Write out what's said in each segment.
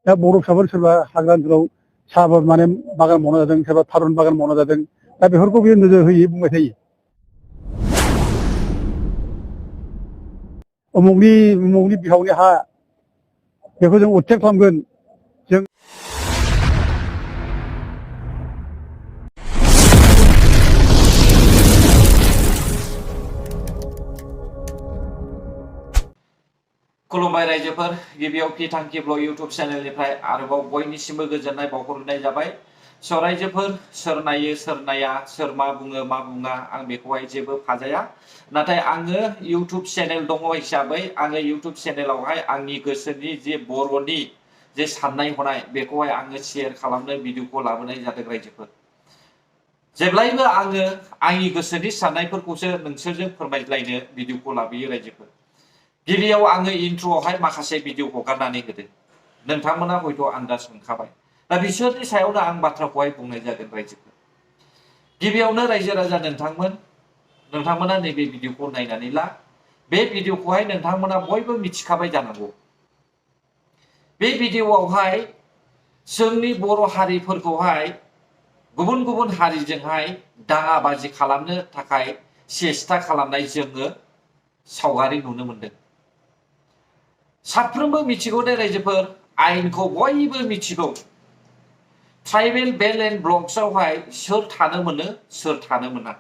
दा बर' फिसाफोर सोरबा हाग्रा ओनसोलाव साहा माने बागान मावना जादों, सोरबा थारुन बागान मावना जादों। दा बेफोरखौ बियो नोजोर होयै बुंबाय थायो। उमुगनि बिहावनि हा बेखौ जों उदथेक खालामगोन। जों खुलुमबाय रायजोफोर, गिबियाव पि थांखि ब्लग इउट्युब चेनेलनिफ्राय आरोबाव बयनिसिमबो गोजोननाय बावहरनाय जाबाय। स' रायजोफोर, सोर नायो सोर नाया, सोर मा बुङो मा बुङा, आं बेखौहाय जेबो फाजाया। नाथाय आङो इउट्युब चेनेल दङ हिसाबै आङो इउट्युब चेनेलावहाय आंनि गोसोनि जे बर'नि जे साननाय हनाय बेखौहाय आङो शेयार खालामनो भिडिअखौ लाबोनाय जादों रायजोफोर। जेब्लायबो आङो आंनि गोसोनि साननायफोरखौसो नोंसोरजों फोरमायलायनो भिडिअखौ लाबोयो रायजोफोर। गिबियाव आङो इन्ट्र'आवहाय माखासे भिडिअ हगारनानै होदों। नोंथांमोना हयथ' आन्दाज मोनखाबाय। दा बिसोरनि सायावनो आं बाथ्राखौहाय बुंनाय जागोन रायजोफोर। गिबियावनो रायजो राजा नोंथांमोना नैबे भिडिअखौ नायनानै ला। बे भिडिअखौहाय नोंथांमोना बयबो मिथिखाबाय जानांगौ। बे भिडिअआवहाय जोंनि बर' हारिफोरखौहाय गुबुन गुबुन हारिजोंहाय दाङाबाजि खालामनो थाखाय सेस्था खालामनाय जोङो सावगारि नुनो मोनदों। साफ्रोमबो मिथिगौ दे रायजोफोर, आयेनखौ बयबो मिथिगौ। ट्राइबेल बेल्ट एन्ड ब्लक्सआवहाय सोर थानो मोनो सोर थानो मोना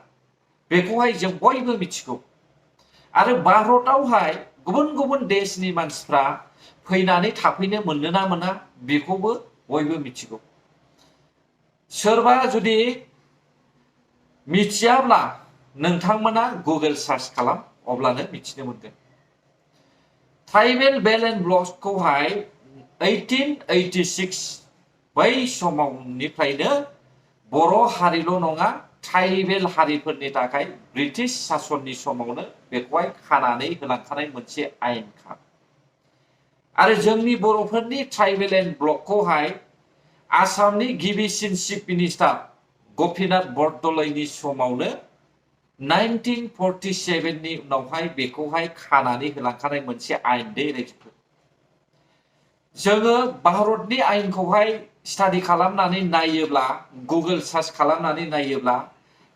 बेखौहाय जों बयबो मिथिगौ। आरो भारतआवहाय गुबुन गुबुन देशनि मानसिफ्रा फैनानै थाफैनो मोनो ना मोना बेखौबो बयबो मिथिगौ। सोरबा जुदि मिथियाब्ला नोंथांमोना गुगोल सार्च खालाम, अब्लानो मिथिनो मोनगोन। ट्राइबेल बेल्ट एन्ड ब्लक्सखौहाय 1886 बै समावनिफ्रायनो बर' हारिल' नङा, ट्राइबेल हारिफोरनि थाखाय ब्रिटिश सासननि समावनो बेखौहाय खानानै होलांखानाय मोनसे आयेनखा। आरो जोंनि बर'फोरनि ट्राइबेल एन्ड ब्लकखौहाय आसामनि गिबिसिन चिफ मिनिस्टार गपिनाथ बरदलैनि समावनो 1947 नि उनावहाय बेखौहाय खानानै होलांखानाय मोनसे आयेन दै रायजोफोर। जोङो भारतनि आयेनखौहाय स्टाडि खालामनानै नायोब्ला, गुगोल सार्च खालामनानै नायोब्ला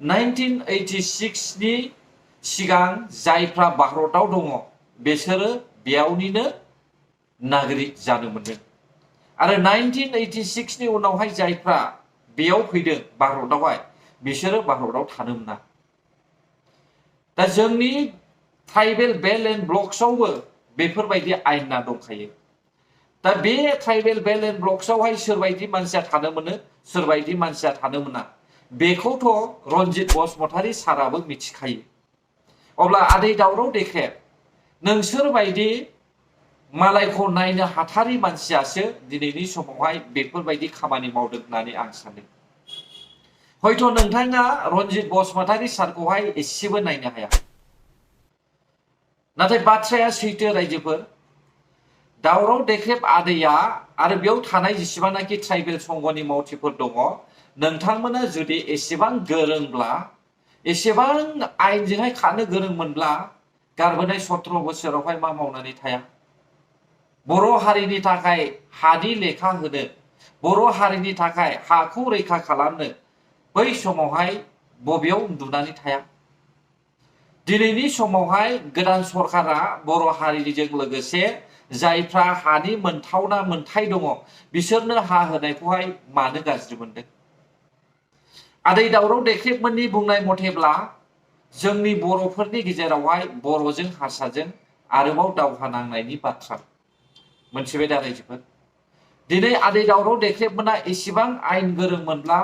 1986 नि सिगां जायफ्रा भारतआव दङ बिसोरो बेयावनिनो नागरिक जानो मोनदों। आरो 1986 नि उनावहाय जायफ्रा बेयाव फैदों भारतआवहाय बिसोरो भारतआव थानो मोना। दा जोंनि ट्राइबेल बेल्ट एन्ड ब्लक्सआवबो बेफोरबायदि आयेना दंखायो। दा बे ट्राइबेल बेल्ट एन्ड ब्लक्सआवहाय सोरबायदि मानसिया थानो मोनो सोरबायदि मानसिया थानो मोना बेखौथ' रन्जित बसुमतारी साराबो मिथिखायो। अब्ला आदै दावराव देख्रेब, नोंसोरबायदि मालायखौ नायनो हाथारि मानसियासो दिनैनि समावहाय बेफोरबायदि खामानि मावदों होननानै आं सानो। हयथ' नोंथाङा रन्जित बसुमतारी सारखौहाय एसेबो नायनो हाया। नाथाय बाथ्राया सैथो रायजोफोर। दावराव देख्रेब आदैया आरो बेयाव थानाय जेसेबांनाखि ट्राइबेल संघनि मावथिफोर दङ, नोंथांमोना जुदि एसेबां गोरोंब्ला, एसेबां आयेनजोंहाय खारनो गोरोंमोनब्ला गारबोनाय 17 बोसोरावहाय मा मावनानै थाया? बर' हारिनि थाखाय हानि लेखा होनो, बर' हारिनि थाखाय हाखौ रैखा खालामनो बै समावहाय बबेयाव उन्दुनानै थाया? दिनैनि समावहाय गोदान सरकारा बर' हारिजों लोगोसे जायफ्रा हानि मोनथावना मोनथाय दङ बिसोरनो हा होनायखौहाय मानो गाज्रि मोनदों? आदै दावराव देख्रेबमोननि बुंनाय मथेब्ला जोंनि बर'फोरनि गेजेरावहाय बर'जों हारसाजों आरोबाव दावहा नांनायनि बाथ्रा मोनथिबाय दा रायजोफोर। दिनै आदै दावराव देख्रेबमोना एसेबां आयेन गोरोंमोनब्ला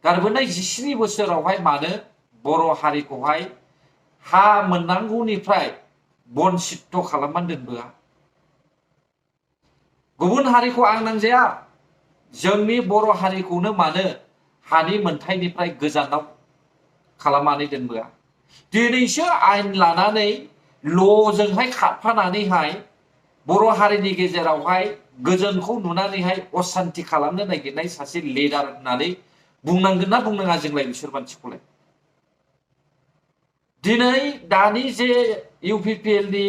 गारबोनाय 17 बोसोरावहाय मानो बर' हारिखौहाय हा मोननांगौनिफ्राय बनसित खालामनानै दोनबोआ? गुबुन हारिखौ आं नांजाया, जोंनि बर' हारिखौनो मानो हानि मोनथायनिफ्राय गोजानाव खालामनानै दोनबोआ? दिनैसो आयेन लानानै ल'जोंहाय खारफानानैहाय बर' हारिनि गेजेरावहाय गोजोनखौ नुनानैहाय असान्ति खालामनो नागिरनाय सासे लिडार होननानै बुंनांगोन ना बुंनाङा जोंलाय बिसोर मानसिखौलाय? दिनै दानि जे इउपिपिएलनि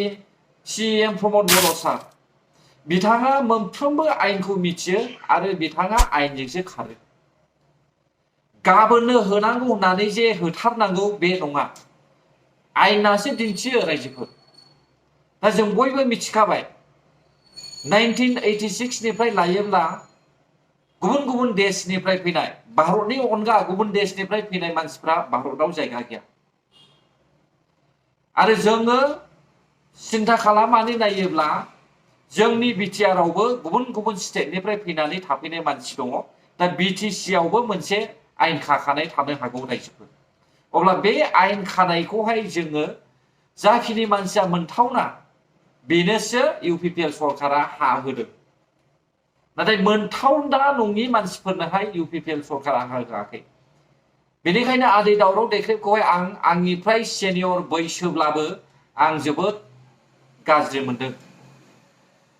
CM प्रमद बर' सार, बिथाङा मोनफ्रोमबो आयेनखौ मिथियो आरो बिथाङा आयेनजोंसो खारो। गाबोननो होनांगौ होननानै जे होथारनांगौ बे नङा, आयेनासो दिन्थियो रायजोफोर। दा जों बयबो मिथिखाबाय 1986 निफ्राय लायोब्ला गुबुन गुबुन देशनिफ्राय फैनाय, भारतनि अनगा गुबुन देशनिफ्राय फैनाय मानसिफ्रा भारताव जायगा गैया। आरो जोङो सिन्था खालामनानै नायोब्ला जोंनि बिटिआरआवबो गुबुन गुबुन स्टेटनिफ्राय फैनानै थाफैनाय मानसि दङ। दा बिटिसि आवबो मोनसे आयेन खाखानाय थानो हागौ रायजोफोर। अब्ला बे आयेन खानायखौहाय जोङो जाखिनि मानसिया मोनथावना बेनोसो इउपिपिएल सरकारा हा होदों। नाथाय मोनथावना नङि मानसिफोरनोहाय इउपिपिएल सरकारा हा होआखै। बेनिखायनो आदै दावराव देख्रेबखौहाय आंनिफ्राय सेनियर बैसोब्लाबो आं जोबोद गाज्रि मोनदों।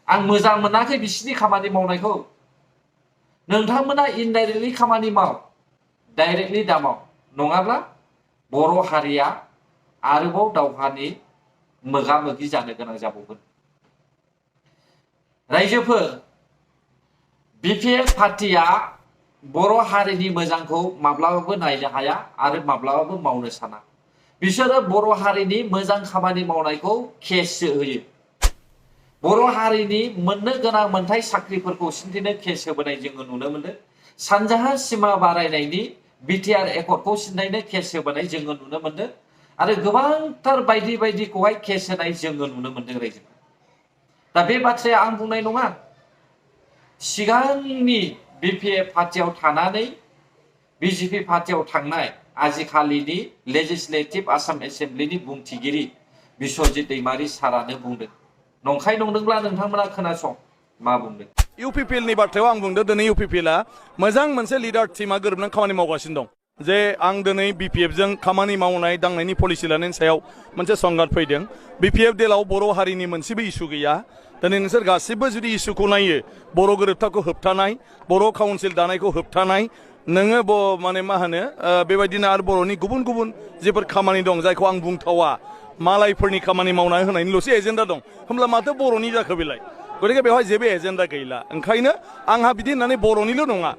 आं मोजां मोनाखै बिसिनि खामानि मावनायखौ। नोंथांमोना इनडाइरेक्टलि खामानि माव, डाइरेक्टलि दामाव, नङाब्ला बर' हारिया आरोबाव दावहानि मोगा मोगि जानो गोनां जाबावगोन। रायजोफोर, बिपिएफ पार्टिया बर' हारिनि मोजांखौ माब्लाबाबो नायनो हाया आरो माब्लाबाबो मावनो साना। बिसोरो बर' हारिनि मोजां खामानि मावनायखौ केससो होयो। बर' हारिनि मोननो गोनां मोनथाय साख्रिफोरखौ सिन्थिनो केस होबोनाय जोङो नुनो मोनदों। सानजाहा सिमा बारायनायनि बिटिआर एकर्डखौ सिन्थायनो केस होबोनाय जोङो नुनो मोनदों। आरो गोबांथार बायदि बायदिखौहाय केस होनाय जोङो नुनो मोनदों रायजो। दा बे बाथ्राया आं बुंनाय नङा। सिगांनि बिपिएफ पार्टियाव थानानै बिजेपि पार्टियाव थांनाय आजिखालिनि लेजिस्लेटिभ आसाम एसेम्ब्लिनि बुंथिगिरि बिस्वजित दैमारि सारानो बुंदों। नंखाय नंदोंब्ला नोंथांमोना खोनासं मा बुंदों। इउपिपिएलनि बाथ्रायाव आं बुंदों दिनै इउपिपिएलआ मोजां मोनसे लिडार टीमा गोरोबनानै खामानि मावगासिनो दं। जे आं दिनै बिपिएफजों खामानि मावनाय दांनायनि पलिसि लानायनि सायाव मोनसे संगाद फैदों। बिपिएफ देलाव बर' हारिनि मोनसेबो इसु गैया। दिनै नोंसोर गासिबो जुदि इसुखौ नायो, बर' गोरोबथाखौ होबथानाय, बर' काउन्सिल दानायखौ होबथानाय, नोङो माने मा होनो बेबायदिनो आरो बर'नि गुबुन गुबुन जेफोर खामानि दं जायखौ आं बुंथावा, मालायफोरनि खामानि मावनानै होनायनिल'सो एजेन्डा दं। होमब्ला माथो बर'नि जाखो बेलाय? गतिके बेवहाय जेबो एजेन्डा गैला। ओंखायनो आंहा बिदि होननानै बर'निल' नङा,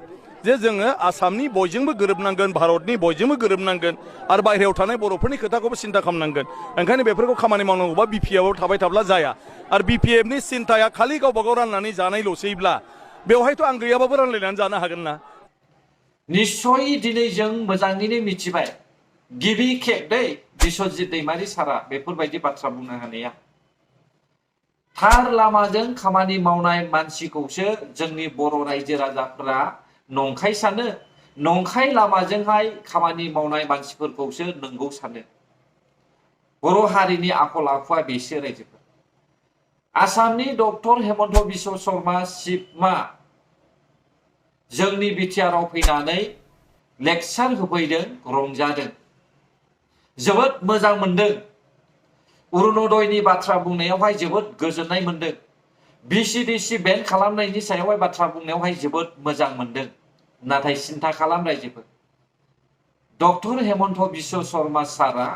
जे जोङो आसामनि बयजोंबो गोरोबनांगोन, भारतनि बयजोंबो गोरोबनांगोन आरो बाहेरायाव थानाय बर'फोरनि खोथाखौबो सिन्था खालामनांगोन। ओंखायनो बेफोरखौ खामानि मावनांगौबा बिपिएफआव थाबाय थाब्ला जाया। आरो बिपिएफनि सिन्थाया खालि गावबा गाव राननानै जानायल'सैब्ला बेवहायथ' आं गैयाबाबो रानलायनानै जानो हागोन ना। निश्चय दिनै जों मोजाङैनो मिथिबाय, गिबि खेब दै बिस्वजित दैमारि सारा बेफोरबायदि बाथ्रा बुंनो हानाया। थार लामाजों खामानि मावनाय मानसिखौसो जोंनि बर' रायजो राजाफोरा नंखाय सानो, नंखाय लामाजोंहाय खामानि मावनाय मानसिफोरखौसो नंगौ सानो। बर' हारिनि आखल आखुआ बेसो रायजोफोर। आसामनि डक्टर हेमन्त बिश्व शर्मा चिफआ जोंनि बिटिआरआव फैनानै लेक्सार होफैदों, रंजादों, जोबोद मोजां मोनदों। अरुणोदयनि बाथ्रा बुंनायावहाय जोबोद गोजोननाय मोनदों। बिसिडिसि बेन खालामनायनि सायावहाय बाथ्रा बुंनायावहाय जोबोद मोजां मोनदों। नाथाय सिन्था खालाम रायजोफोर, डक्टर हेमन्त बिश्व शर्मा सारआ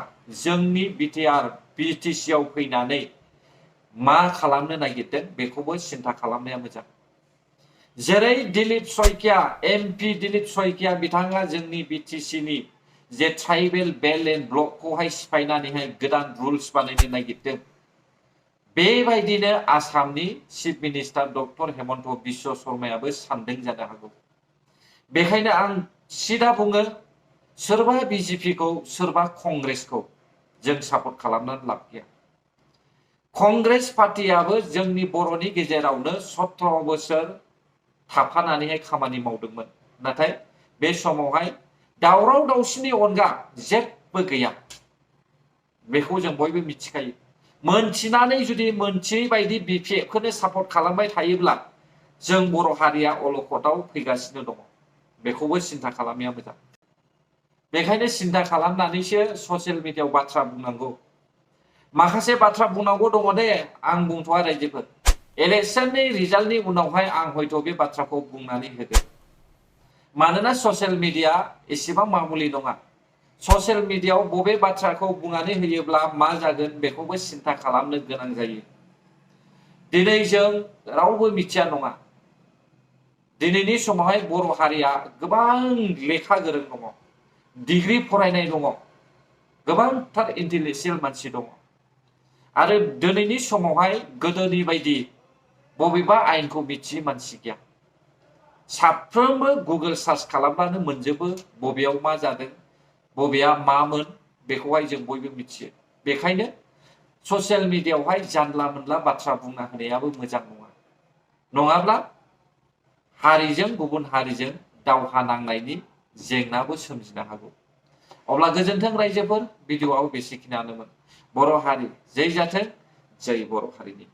जोंनि बिटिसिआव फैनानै मा खालामनो नागिरदों बेखौबो सिन्था खालामनाया मोजां। जेरै दिलीप शइकिया, एमपि दिलीप शइकिया बिथाङा जोंनि बिटिसिनि जे ट्राइबेल बेल्ट एन्ड ब्लकखौहाय सिफायनानैहाय गोदान रुल्स बानायनो नागिरदों, बेबायदिनो आसामनि chief minister doctor Himanta Biswa शर्मायाबो सानदों जानो हागौ। बेखायनो आं सिदा बुङो, सोरबा बिजेपिखौ सोरबा कंग्रेसखौ जों सापर्ट खालामनानै लाब गैया। कंग्रेस पार्टियाबो जोंनि बर'नि गेजेरावनो 17 बोसोर थाफानानैहाय खामानि मावदोंमोन। नाथाय बे समावहाय दावराव दावसिनि अनगा जेबो गैया। बेखौ जों बयबो मिथिखायो। मोनथिनानै जुदि मोनथियै बायदि बिपिएफखौनो सापर्ट खालामबाय थायोब्ला जों बर' हारिया अलखदाव फैगासिनो दङ। बेखौबो सिन्था खालामनाया मोजां। बेखायनो सिन्था खालामनानैसो ससियेल मिडियायाव बाथ्रा बुंनांगौ। माखासे बाथ्रा बुंनांगौ दङ दे, आं बुंथ'आ रायजोफोर। इलेक्सननि रिजाल्टनि उनावहाय आं हयथ' बे बाथ्राखौ बुंनानै होगोन। मानोना ससियेल मिडिया एसेबां मामुलि नङा। ससियेल मिडियायाव बबे बाथ्राखौ बुंनानै होयोब्ला मा जागोन बेखौबो सिन्था खालामनो गोनां जायो। दिनै जों रावबो मिथिया नङा दिनैनि समावहाय बर' हारिया गोबां लेखा गोरों दङ डिग्री फरायनाय दङ गोबांथार इन्टेलेक्चुयेल मानसि दङ आरो दिनैनि समावहाय गोदोनि बायदि बबेबा आयेनखौ मिथियै मानसि गैया साफ्रोमबो गुगोल सार्च खालामबानो मोनजोबो बबेयाव मा जादों बबेया मामोन बेखौहाय जों बयबो मिथियो बेखायनो ससियेल मिडियायावहाय जानला मोनला बाथ्रा बुंना होनायाबो मोजां नङा नङाब्ला हारिजों गुबुन हारिजों दावहा नांनायनि जेंनाबो सोमजिनो हागौ अब्ला गोजोन्थों रायजोफोर भिडिअआव बेसेखिनियानोमोन बर' हारि जै जाथों जै बर' हारिनि